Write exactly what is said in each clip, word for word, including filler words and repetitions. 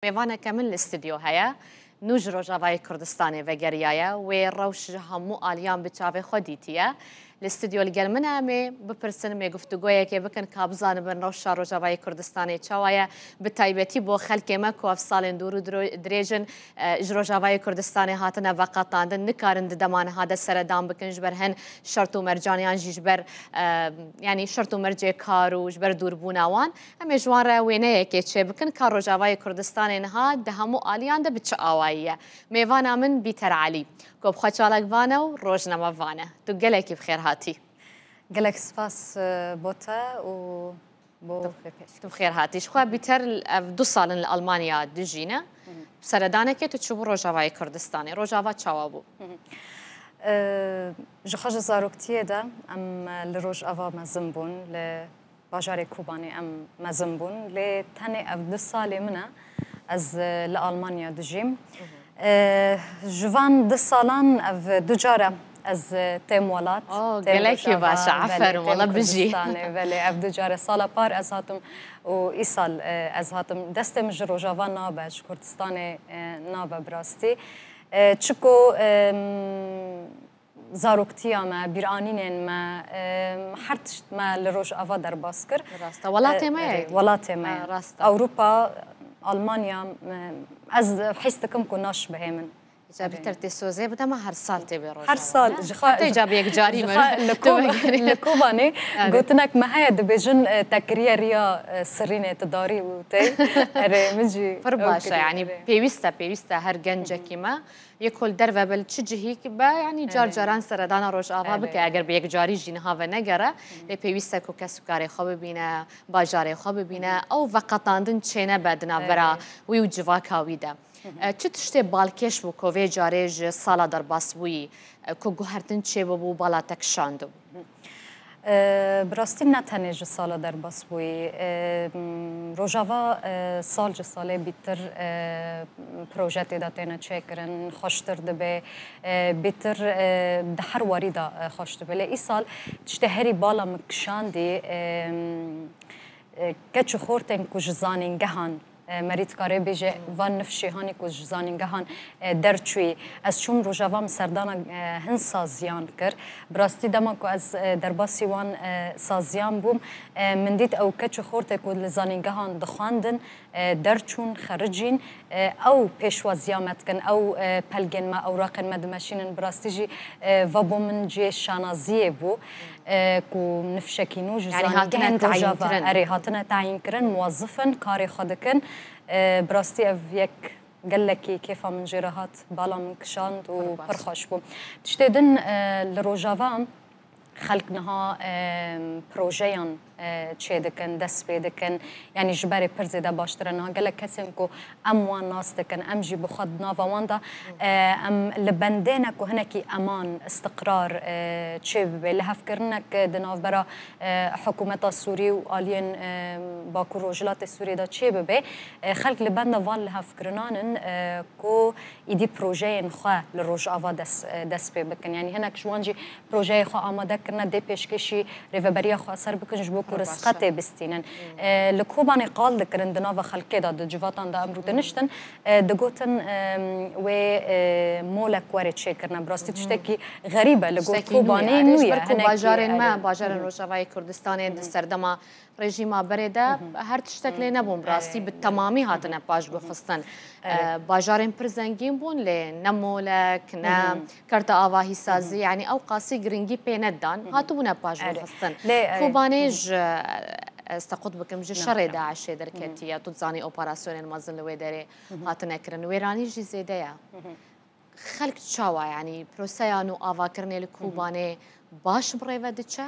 Mêvaneke min li stûdyo heye. Nû ji Rojavayê Kurdistanê vegeriyaye. Wê rewş ji hemû aliyan bi çavê xwe dîtiye. Li stûdyo li gel min e, em ê bipirsin, em ê guftûgoyekê bikin ka bizanibin rewşa Rojavayê Kurdistanê çawa ye. Bi taybetî bo xelkê me ku ev salên dûr û diro-, dirêj in, e, ji Rojavayê Kurdistanê hatine veqetandin, nikarin di dema niha de seredan bikin ji ber hin şert û mercan yan jî ji ber, e, yanî şert û mercê kar û ji ber dûrbûna wan. Em ê ji wan re wêneyekê çêbikin ka Rojavayê Kurdistanê niha di hemû aliyan de bi çi awayî ye. Mêvana min Bîter Elî, ku bi xwe çalakvan e û rojnamevan e. Tu gelekî bi xêr hatî. Gelek spas, e, bo te û bo vê pêş. Tu bi xêr hatî. Ji xwe Bîter, ev du sal in li Almanya dijîne. Seredanekê tu çûbû Rojavayê Kurdistanê. Rojava çawa bû? E, ji xwe ji zaroktiyê de em, e, li Rojava mezin bûn, li bajarê Kobanê em mezin bûn, lê tenê ev du salê min e ez, e, li Almanya dijîm. E, ji van du salan ev du car e ez, e, têm welat, Oh, têm gelekî Rojava, baş e, belê, aferin, têm wala bijî. Kurdistanê, belê, ev du car e. Sala par ez hatim û îsal, e, ez hatim. Destê min ji Rojava nabe, ji Kurdistanê, e, nabe bi rastî. E, çiko, em, zaroktiya me, bîranînên me, em, her tişt me li Rojava derbas kir. Rast e. Welatê me E, ye. Welatê me Ha, ye. Rast e. Ewropa, Almanya, em, ez hîs dikim ku naş bihê min. Ca Erê. Bîter tê sozê bide me her sal tê bê Rojava. Her sal, ji xwe, Tê ca bi yekcarî ji me. xwe li Ko-, li Kobanê Evet. gotinek me heye, dibêjin, e, te kiriye riya, e, sirînê, tu darî û tê. Erê, min jî Pir ew baş e, kiriye, yanî erê. pêwîst e, pêwîst e her gencekî me. Yê ku li derve be, li çi cihîk be, yanî car Evet. caran seredana Rojava Evet. bike, eger bi yekcarî jî niha venegere, lê pêwîst e ku kes û karê xwe bibîne, bajarê xwe bibîne, ew veqetandin çênebe di navbera Evet. wî û civaka wî de. E, çi tiştê balkêş bû ku vê carê ji sala derbasbûyî, e, ku guhertin çêbûbû, bala te kişandibû? E, bi rastî ne tenê ji sala derbasbûyî. E, m, Rojava, e, sal ji salê bîtir, e, proje tê de têne çêkirin, xweştir dibe, e, bîtir, e, di her warî de, e, xweş dibe. Lê îsal tiştê herî bala min kişandî, e, m, e, keç û xortên ku ji zanîngehan, e, merî dikare bêje, van nifşêhanî ku ji zanîngehan, e, derçûyî. Ez çûm Rojava, min serdana, e, hin saziyan kir. Bi rastî dema ku ez, e, derbasî wan, e, saziyan bûm, e, min dît ew keç û xortê ku li zanîngehan dixwendin, e, derçûn, xericîn, e, ew pêşwaziya me dikin, ew, e, pelgên me, ewraqên me dimeşînin. Bi rastî jî, e, va bo min cihê şanaziyê bû, e, ku nifşekî nû ji Yanî hatine zanîngehên Rojava, tayînkirin. erê, hatine tayînkirin, muwezif in, karê xwe dikin. E, bi rastî ev yek gelekî kêfa min jê re hat, bala min kişand û Pir baş. pir xweş bû. Tiştê din, e, li Rojava xelk niha, e, projeyan, e, çê dikin, dest pê dikin. Yanî ji berê pir zêde baştir e. Niha gelek kesên ku em wan nas dikin, em jî bi xwe di nava wan de, e, em li bendê ne ku hinekî eman, istiqrar, e, çê bibe. Lihevkirinek di navbera, e, hikûmeta Sûrî û aliyên, e, Bakur Rojhilatê Sûriyê de çê bibe. E, xelk li benda van lihevkirinan in, e, ku îdî projeyên xwe li Rojava dest, e, dest pê bikin. Yanî hinek ji wan jî projeyê xwe amade kirine, dê pêşkêşî Rêveberiya Xweser bikin ji bo ku Pir baş rizqe e. tê bistînin. E, li Kobanê qal dikirin di nava xelkê de, di civatan de em rû diniştin, e, digotin, e, wê, e, molek were çêkirine. Bi rastî tiştekî xerîb e li gor Tiştekî nû ye. Kobanê, Erê, nû ji ye. ber ku Hinekî, bajarên me, erê. bajarên Rojavayê Kurdistanê di serdema rejîma berê de her tiştek lê nebûn bi rastî, Erê. bi temamî hatine paşguh xistin. Erê. E, bajarên pir zengîn bûn, lê ne molek, ne kerta avahî sazî, yanî ew qasî giringî pê nedan, hatibûne paşguh Erê. xistin. Lê, erê. Kobanê ji, e, ez te qut bikim, ji Ne, şerê tamam. DAIŞê derketiye. Tu dizanî operasyonên mezin li wê derê hatine kirin. Wêranî jî zêde ye. Xelk çawa, yanî proseya nû avakirinê li Kobanê baş bi rê ve diçe?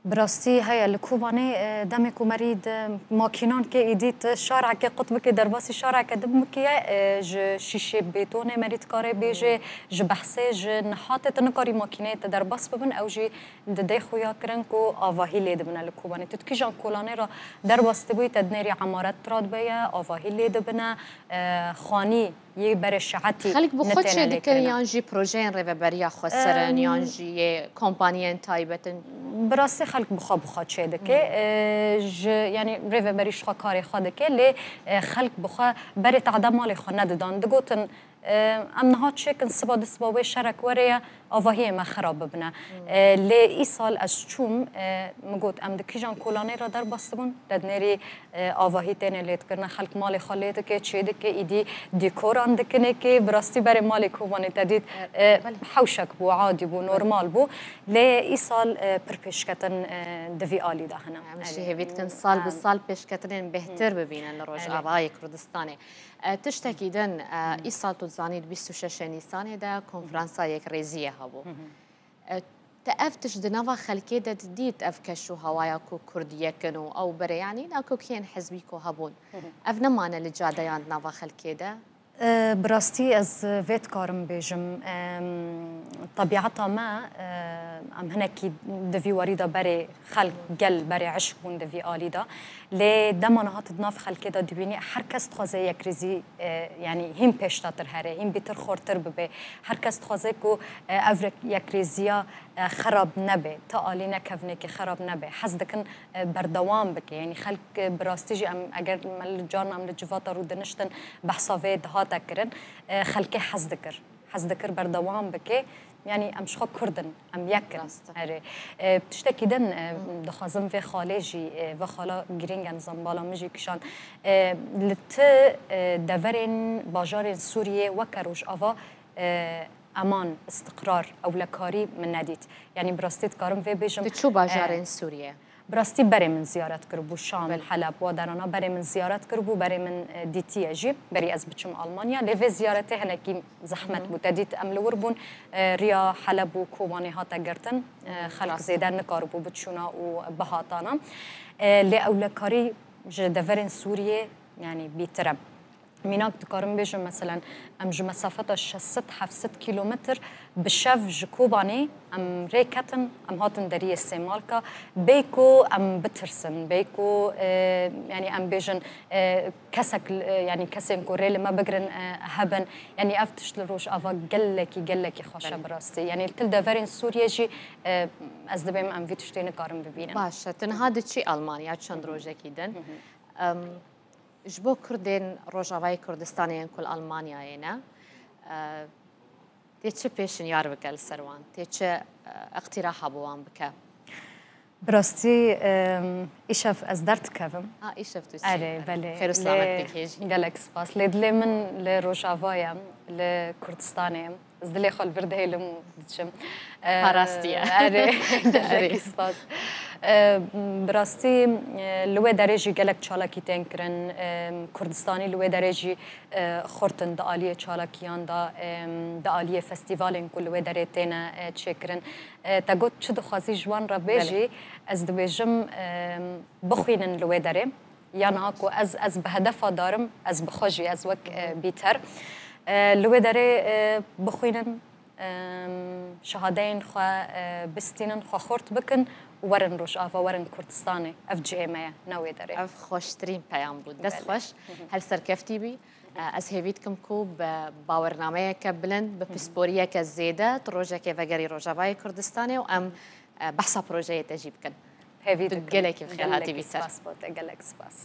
Bi rastî heye, li Kobanê, e, demê ku merî di makînan kê îdî tu şareke qut bikê, derbasî şareke din bikê, e, ji şîşê bêtonê merî dikare bêje, ji behsê, ji nihatê tu nikarî makîneyê te derbas bibin, ew jî di dê xuya kirin ku avahî lê dibine li Kobanê. Tu di kîjan kolanê re derbas dibûyî, te dinêrî emaret tira dibe ye, avahî lê dibine, e, xanî yê berê şietî Xelk bi xwe nitêne çêdikin lêkirine. Yan jî projeyên rêveberîya xweser in, yan jî yê kompaniyên taybet in? Bi rastî xelk bi xwe bi xwe çêdike. E, ji, yanî rêveberî ji xwe karê xwe dike, lê e, xelk bi xwe berê tehda malê xwe nedidan. Digotin, e, em niha çêkin, siba du siba wê şerek were ye, avahiyê me xira bibine. E, lê îsal ez çûm, e, min got, em di kîjan kolanê re derbas dibûn, te dinêrî e, avahî têne lêdikirine, xelk malê xwe lê dike, çê dike, îdî dîkoran dikinekê, bi rastî berê malê Kobanê te dît, e, hewşek bû, adî bû, normal bû. Lê îsal e, pir pêşketin e, di vî alî de hene. Em jî hêvî dikin sal bi sal pêşketinên bêhtir bibînin li Rojavayê Kurdistanê. E, tiştekî din, e, îsal tu dizanî di bîst û şeş Nîsanê de konferansa yekrêziyê hebû. E, te ev tişt di nava xelkê de didît, ev keş û hewaya ku Kurd yek in û ew berê, yanî nakokiyên hizbî ku hebûn, ev nemane li cadeyan di nava xelkê de? E, bi rastî ez vê dikarim bêjim. Em, tebîeta me, e, em hinekî di vî warî de berê xelk gel berê eşq bûn di vî alî de. Lê dema niha tu di nav xelkê de dibînî, her kes dixwaze yekrêzî, e, yanî hîn pêşdatir here, hîn bîtir xortir bibe. Her kes dixwaze ku e, ev rek-, yekrêziya e, xerab nebe, ti alî nekevnekê xerab nebe. Hez dikin e, berdewam bike. Yanî xelk e, bi rastî jî em, eger me li carna em li civata rûdiniştin behsa vê dihate kirin, e, xelkê hez dikir. Hez dikir berdewam bike. Yanî em ji xwe Kurd in, em yek in. Rast e. Erê. E, tiştekî din e, dixwazim vê xalê jî, e, vê xala girîng e, nizam bala min jî kişand. E, li ti e, deverên bajarên Sûriyê weke Rojava e, eman, istiqrar, ewlekarî min nedît. Yanî bi rastî dikarim vê bêjim. Di çû bajarên e, Sûriyê? Bi rastî berê min ziyaret kiribû, Şam, Belê. Heleb, wa derana berê min ziyaret kiribû, berê min e, dîtiye jî, berî ez biçim Almanya. Lê vê ziyaretê hinekî zehmet bû. Te dît em li wir bûn, e, riya Heleb û Kobanê hate girtin. E, xelk zêde nikaribû biçûna û bihatana. E, lê ewlekarî ji deverên Sûriyê, yanî bîtir e. Mînak dikarim bêjim, meselen, em ji mesafeta şeş sed heft sed kîlometr bi şev ji Kobanê em rê ketin, em hatin deriyê Sêmalka. Bê ku em bitirsin, bê ku, e, yanî em bêjin, e, kesek, e, yanî kesên ku rê li me bigirin, e, hebin. Yanî ev tişt li Rojava gelekî, gelekî xweş e bi rastî. Yanî li til deverên Sûriyê jî, e, ez dibêm em vî tiştê nikarin bibînin. Baş e, tu niha diçî Almanya çend rojekî din. Em, Ji bo Kurdên Rojavayê Kurdistanê yên ku li Almanyayê ne, e, tê çi pêşinyar bike li ser wan? Tê çi, e, iqtîraha bo wan bike? Bi rastî, em, îşev ez derdikevim. Ha, îşev tu çi? Erê, belê. Xêr û silamet bigihê jî. Gelek spas. Lê dilê min li Rojava ye, li Kurdistanê ye. Ez dilê xwe li vir dihêlim û diçim. Parastî ye. Erê, gelekî spas. E, bi rastî, e, li wê derê jî gelek çalakî tên kirin. E, Kurdistanî li wê derê jî, e, xurt in di aliyê çalakiyan de, e, di aliyê festîvalên ku li wê derê têne, e, çêkirin. E, te got çi dixwazî ji wan re bêjî, ez dibêjim, e, bixwînin li wê derê. Ya niha ku ez, ez bi hedefa darim, ez bi xwe jî, ez wek, e, bîter. E, li wê derê, e, bixwînin, e, şehadeyên xwe, e, bistînin, xwe xurt bikin û werin Rojava, werin Kurdistanê. Ev cihê me ye, ne wê derê. Ev xweştirîn peyam bû. Dest xweş, her serkeftî bî. E, ez hêvî dikim ku bi bawernameyeke bilind, bi pisporiyeke zêde, tu rojekê vegerî Rojavayê Kurdistanê û em, e, behsa projeyê te jî bikin. Hêvî dikim. Tu gelekî bi xêr hatî bî ser. Gelekî spas bo te, gelek spas.